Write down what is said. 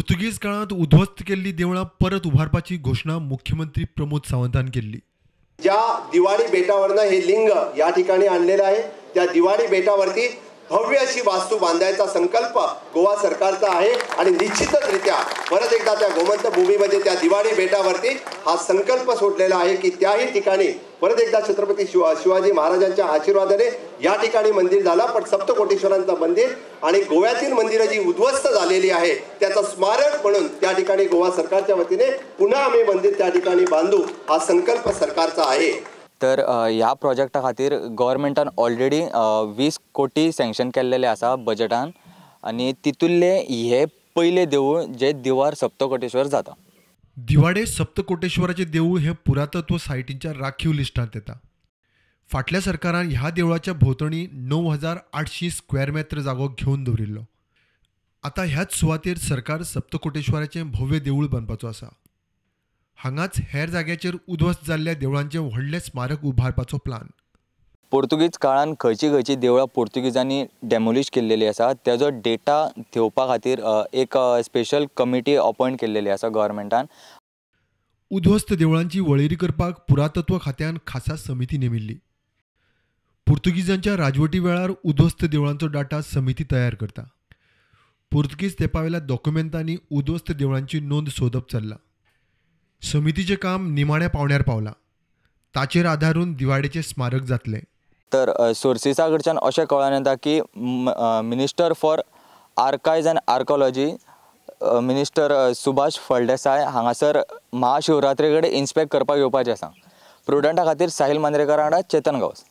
पुर्तुगेज काळांत उद्ध्वस्त केल्ली देवळां परत उबारपाची घोशणा मुख्यमंत्री प्रमोद सावंतान केल्ली. ज्या दिवाडी बेटावरनं हे लिंग या ठिकाणी आणलेलं आहे त्या दिवाडी बेटावरती भव्य अशी वास्तू बांधायचा संकल्प गोवा सरकारचा आहे आणि निश्चितचरित्या परत एकदा त्या गोमंत भूमीमध्ये त्या दिवाडी बेटावरती हा संकल्प सोडलेला आहे की त्याही ठिकाणी परत एकदा छत्रपती शिवाजी महाराजांच्या आशीर्वादाने या ठिकाणी मंदिर झालं, पण सप्तकोटेश्वरांचं मंदिर आणि गोव्यातील मंदिरं जी उद्ध्वस्त झालेली आहे त्याचं स्मारक म्हणून त्या ठिकाणी गोवा सरकारच्या वतीने पुन्हा आम्ही मंदिर त्या ठिकाणी बांधू हा संकल्प सरकारचा आहे. तर ह्या प्रोजेक्टा खातीर गव्हर्मेंटान ऑलरेडी 20 कोटी सँक्शन केल्लेले आसा बजेटान आनी तितुल्ले हे पयले देवूळ जे दिवार सप्तकोटेश्वर जाता. दिवाडे सप्तकोटेश्वराचे देवूळ हे पुरातत्व सायटींच्या राखीव लिस्टांत येता. फाटल्या सरकारान ह्या देवळाच्या भोंवतणी 9800 स्क्वेअर मेत्र जागो घेवन दवरिल्लो. आतां ह्याच सुवातेर सरकार सप्तकोटेश्वराचें भव्य देवूळ बांदपाचो आसा. हांगाच हेर जाग्याचेर उद्ध्वस्त जाल्ल्या देवळांचें व्हडलें स्मारक उबारपाचो प्लान. पोर्तुगीज काळान खंयची खंयची देवळां पोर्तुगीजांनी डेमोलिश केल्लेली आसा तेजो डेटा घेवपा खातीर एक स्पेशल कमिटी अपॉयंट केल्लेली आसा गव्हर्मेंटान. उद्ध्वस्त देवळांची वळेरी करपाक पुरातत्व खात्यान खासा समिती नेमिल्ली. पुर्तुगीजांच्या राजवटी वेळार उद्ध्वस्त देवळांचो डाटा समिती तयार करता. पुर्तुगीज तेंपावेल्या डॉक्युमेंटांनी उद्ध्वस्त देवळांची नोंद सोदप चल्लां. समितीचें काम निमाण्या पावंड्यार पावलां. ताचेर आदारून दिवाडेचें स्मारक जातलें. तर सोर्सिसा कडच्यान अशें कळोन येता की minister for archives and archaeology minister Subhash Phaldesai हांगासर महाशिवरात्रे कडेन इन्स्पेक्ट करपाक येवपाचें आसा. प्रुडंटा खातीर साहील मांद्रेकर वांगडा चेतन गांवस.